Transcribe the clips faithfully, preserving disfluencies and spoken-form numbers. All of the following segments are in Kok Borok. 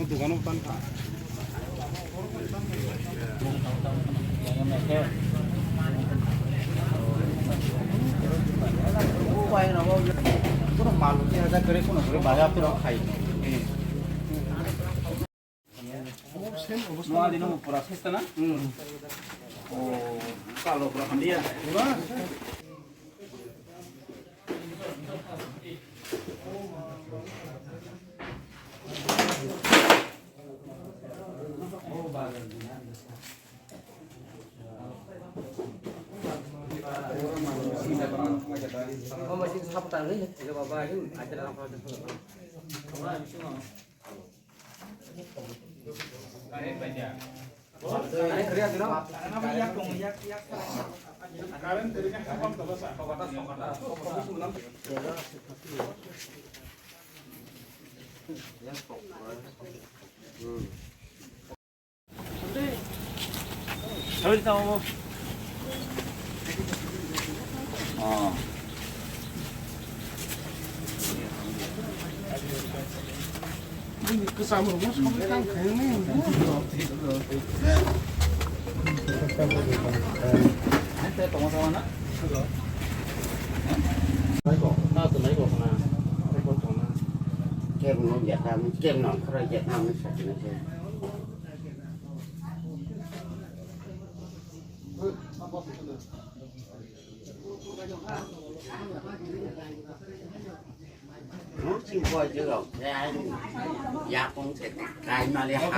Dogano tan kha. Kono mal ni hajar kare kono kare bazar to khai. Noa dino pura sesta na? O kalo pura khandia. Kebo no jaka, kebo no khoro jaka, ang sakni se. Mursing boy jero, yakung se kai mali hau.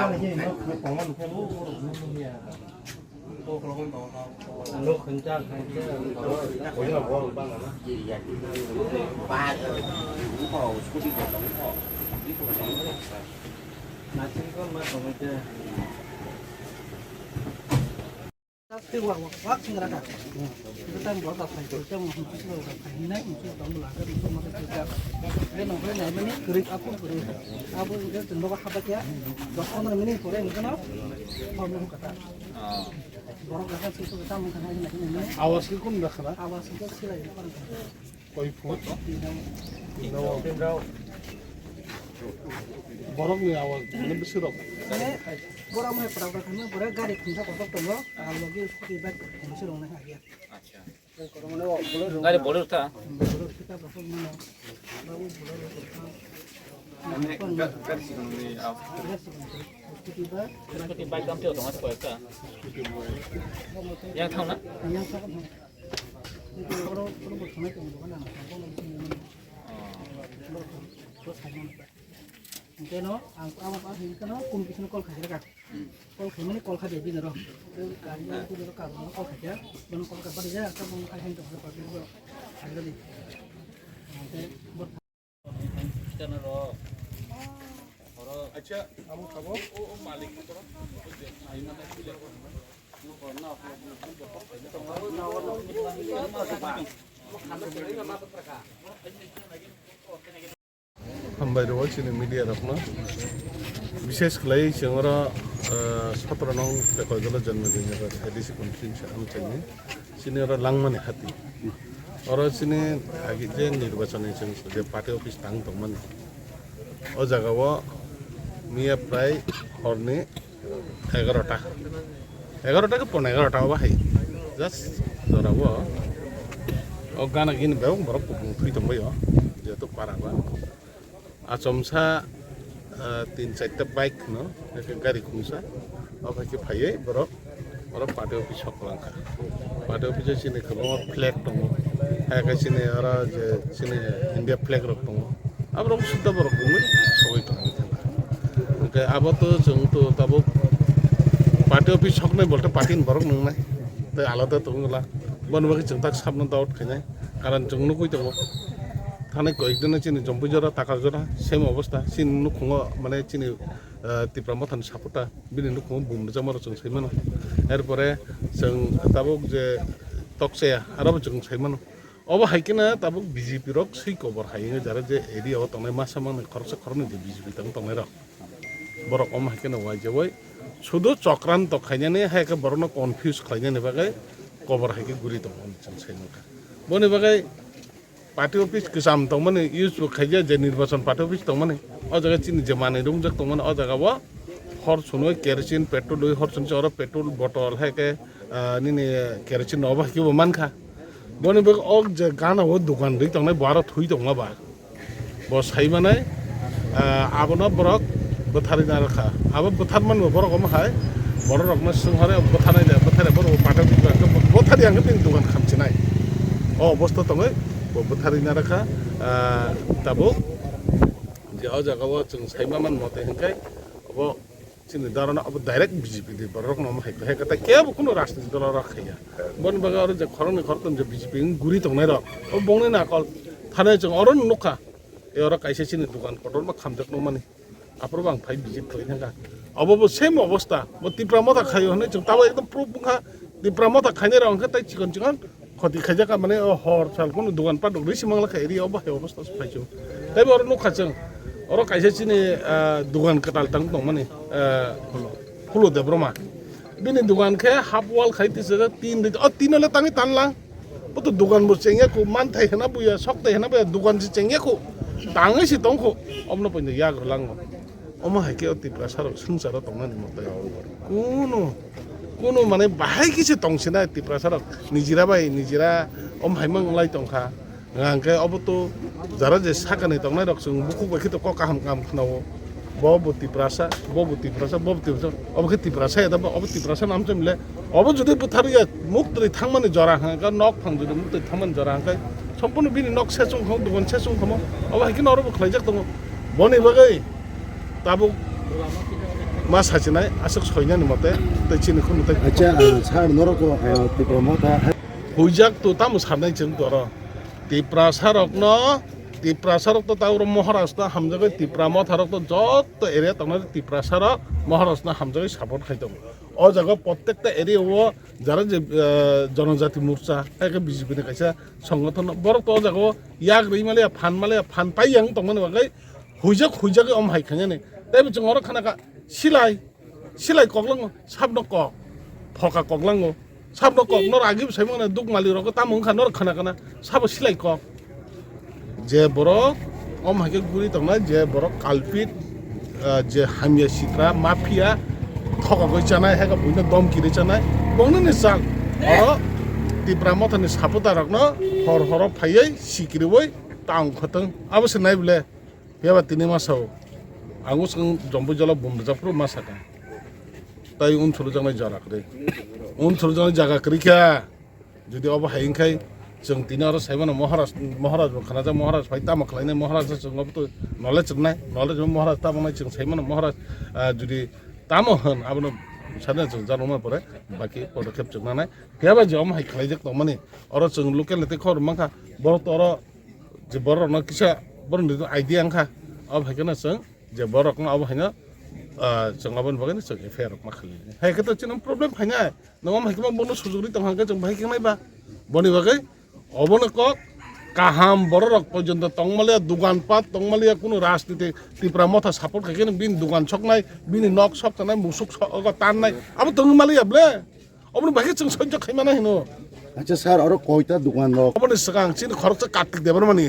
Awas ke kun rakhna? Koi phone? Borok ni awas, mane bwswk rok. Mane, borok mane pura pura khaima, borok gari khungsa kotor tongo, ah, logi scooty bike khungsa rok nang ya. Acha. Gari Bolero ta? Bolero pickup rok mane, babu Bolero rok. Mane, ga-, gari sikon ni awas. Gari sikon ni. Scooty bike. Scooty bike dam teo tongo koi ta. Yang thang na? Yang thang na. Hingke oro, oro bo thangna tongo, dokan ang thang, bono bising nang. Oh. Oro, oro thangna. Hingke no, ang abo pa hingke no, kum bising call khairaka. Hmm. Call khaimani call kha de bini ro. Gari ro, kuri ro, kar ro, call khaikha. Bono call kha bari ja, ka bono khai hai tong, public ro. Khairadi. Hingke bo Hambai rwo chini media rokno. Bishes khlai chwng oro, eh, sotro nong Tekoidolo Janmadin oro A D C conference amchaini. Chini oro langmani hati. Oro chini agi je nirbachon ni chwng je party office tang tongmani. O jaga o miya prai horni egarota. Egarota ke pon egarota obo hai. Just jora o. O gana gini bebak borok kupung thui tongbai o. Jehetu para ba. Achomsa, ah, tin charta bike no, eke gari khungsa, o hai khe phaiwi borok oro party office sok langkha. Party office o chini kwbangma flag tongo, hai khe chini oro je chini India flag rok tongo, aborok sudda borok bumui sogwi tongwi thangkha. Hwnkhe abo to chwng to tabuk party office soknai bolte party ni borok nwngnai, tei alada tongwla, boni bagwi chwng tak sabno doubt khainai, karon chwng nugwi tongo. Thani koyekdino chini Jompui jora, Takar jora, same obostha. Chini nukhungo, mane, chini, ah, Tipra Mothani supporter, bini nukhungo bum rijak mano chwng sai mano. Erpore chwng tabuk je tokchaya, aro bo chwng sai mano. Obo hai kheno tabuk B J P rok swi kobor hai wngwi jara je area o tongnai masa manwi khoroksa khoroknwi je B J P tong tongnai rok. Borok omo hai kheno uaijagwi sudu chokranto khainani, hai khe borokno confuse khlainani bagwi kobor hai khe guri tongo hwnwi chwng sai mankha. Boni bagwi party office kwcham tongmani, use bo khaijak je nirbachon party office tongmani, o jaga chini je manwi rungjak tongmani, o jaga o hor sunwi kerosene petrol rwi hor sunwi oro petrol botol hai khe, ah, nini kerosene no obo hai khe bo mankha. Boni bagwi o je gana o dogan rwi tongnai bo aro thwi tongma ba. Bo sai manai, ah, abono borok bwtharwi narwkha. Abo bwtharmani bo borok omo hai, borok rokno swng hore bwtharnai de, bwthare borok bo pathak di ba, bwthari ang khe bini dogan khamchinai. O obostha tongwi bo bwtharwi narwkha, ah, tabuk je o jaga o chwng sai manmani mote hwnkhe obo Chini dharana abo direct B J P ni borok no hai hai kata kebo kuno rajniti dol rok khaiya. Boni bagwi oro je khoroknwi khoroktham je B J P ni guri tongnai rok. O bongni nakol thane chwng oro nukha. E oro kaisa chini dukan kotor ma khamjak nukmani. Aphuru bo ang phai visit khlai thangkha. Obo bo same obostha. Bo Tipra Motha khaio hwnwi chwng tabo ekdom proof wngkha. Tipra Motha khainai rok hwnkhe tai chikon chikon khoti khaijak ka, mane o hor sal kunu dukan pat rok risi mangla kha area o bahai obostha se phaichu. Tei bo oro nukha chwng, oro kaisa chini, ah, dukan kwtal tang tongmani, ah, Phulo Debbarma. Bini dukan khe half wall khai tisajak tin ri, o tin ole tangwi tanlang. Bo to dukan bo chengya khu, manthai hena buya, sokthai hena buya, dukan se chengya khu. Tangwi se tong khu, obno poino yak rwlango. Omo hai khe o Tiprasa rok swngcharo tongnani mwtai. Kuno, kuno mane bahai khe se tongsinai Tiprasa rok. Nijira bai nijira om hai mang lai tongkha. Hwnkhe obo to jara je sakani tongnai rok chwng bukhuk bai khe to kok kaham kaham khwnao. Bo bo Tiprasa, bo bo Tiprasa, bo bo Tiprasa. Obo khe Tiprasa ya da, obo Tiprasa nam chwng le. Obo jodi bwtharwi ya muktwi thangmani jora hwnkhe, nok phang jodi muktwi thangmani jora hwnkhe, sompurno bini nok sesung kho, dugan sesung kho, obo hai khe oro bo khlaijak tongo. Boni bagwi tabuk ma sachinai aswk soinani mote tei chini khunu tei. Acha, ah, sir, norok, ah, Tipra Motha hai. Huijak to tamo sanai chwng toro. Tiprasa rokno, Tiprasa rok to tabuk Maharaj no hamjagwi, Tipra Motha rok to joto area tongnai Tiprasa rok Maharaj no hamjagwi support khai tongo. O jaga prottekta area o jara je, ah, Jonojati Morcha, hai khe B J P ni kaisa songothon, borok to o jaga o yak rwi maliya, phan maliya, phan pai yang tongmani bagwi huijak huijagwi om hai khainani. Tei bo chwng oro khana kha silai, silai koklango, sabno kok, phoka koklango, sabno kok, nor agi bo saimano duk mali rok tamo wngkha nor khana kana, sabo silai kok. Je borok om hai khe guri tongnai, je borok culprit, ah, je hamya sitra, mafia, thokagwi chanai, hai khe buino domki rwi chanai, bongni ni chal. Oro Tipra Mothani supporter rokno hor horo phaiwi sikiriwi tang khotong. Abo se nai bole. Phiya ba tini ma sao. Ang swkang Jompu jala bum rwjak phuru ma saka. Tai unsuru jaknai jara kwrwi. Unsuru jaknai jaga kwrwi kha. Jodi obo hai wngkhai, chwng tini oro saimano Maharaj, Maharaj bo khanajak, Maharaj phai tamo khlainai, Maharaj chwng obo to knowledge rwnai, knowledge rw Maharaj tamo nai chwng saimano Maharaj, ah, jodi tamo hwn abono sana chwng janokma pore baki podokhep chwng nanai. Phiya ba je omo hai khlaijak tongmani, oro chwng local ni tei khobor mankha, borok to oro je borok no kisa borok ni idea wngkha, obo hai kheno chwng je borok no obo haino, ah, chwng aboni bagwi no chwng F I R rok ma khali. Hai khe to chini problem phainai. Nwng omo hai khe ma bono sujugri tong hangkhe chwng bahai khe nai ba. Boni bagwi obono kok kaham borok rok porjonto tong maliya, dugan pat tong maliya, kuno rajniti Tipra Motha support khai khe bini dugan soknai, bini nok sok tanai, musuk sok tannai. Abo tong maliya ble. Oboni bagwi chwng sojjo khai mano hino. Acha sir, oro koita dukan rok? Oboni swkang chini khoroksa Kartik Debbarmani.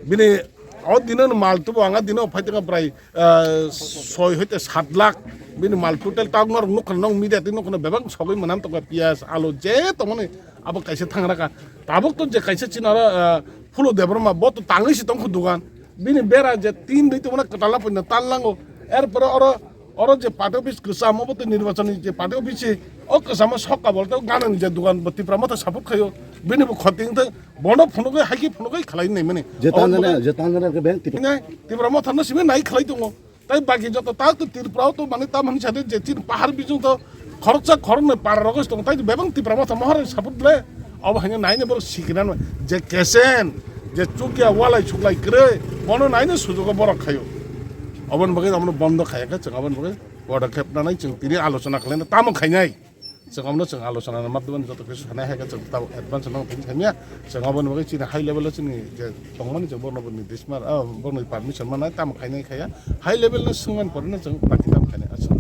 Bini o dino mal tubo anga dino phai tongkha prai, ah, soi hoite sat lakh. Bini mal total ta nokno nukha, nok media twi nukha bebak sogwi manam tongkha piyaj, alu je tongmani abo kaisa thang raka. Tabuk to je kaisa chini oro, ah, Phulo Debbarma bo to tangwi se tongkha dugan. Bini bera je tin dui tongmani kwtal poino tal nango. Erpore oro Oro je party office kwcham, obo tei nirbachon ni je party office se, o kwchamo sok kabol tei gana ni je dugan bo Tipra Motha support khaio, bini bo khoti wngthang, bono phunugwi, hai khe phunugwi khlai nai mani. Je tanjana, je tanjana khe beng Tipra. Nai, Tipra Motha no simi nai khlai tongo. Tai baki joto ta to Tripura o to mani ta mani sade je chini pahar bijung to khoroksa khoroknwi para rogwi tongo, tai bebang Tipra Motha Maharaj support le. Obo haino naina borok sikirano je kesen, je chukya walai suklai kwrwi, bono naina sujugo borok khaio. Oboni bagwi abono bondo khaiya khe chwng aboni bagwi podokhep nanai chwng tini alochona khlaina tamo khainai. Chwng abono chwng alochona ni madhyamani joto khe sanai hai khe chwng tamo advance no thang khaimya. Chwng aboni bagwi chini high level o chini je tongmani chwng bono bo nirdesh man, ah, bono permission manai tamo khainai khaiya. High level no swngmani poreno chwng baki tamo khainai. Acha.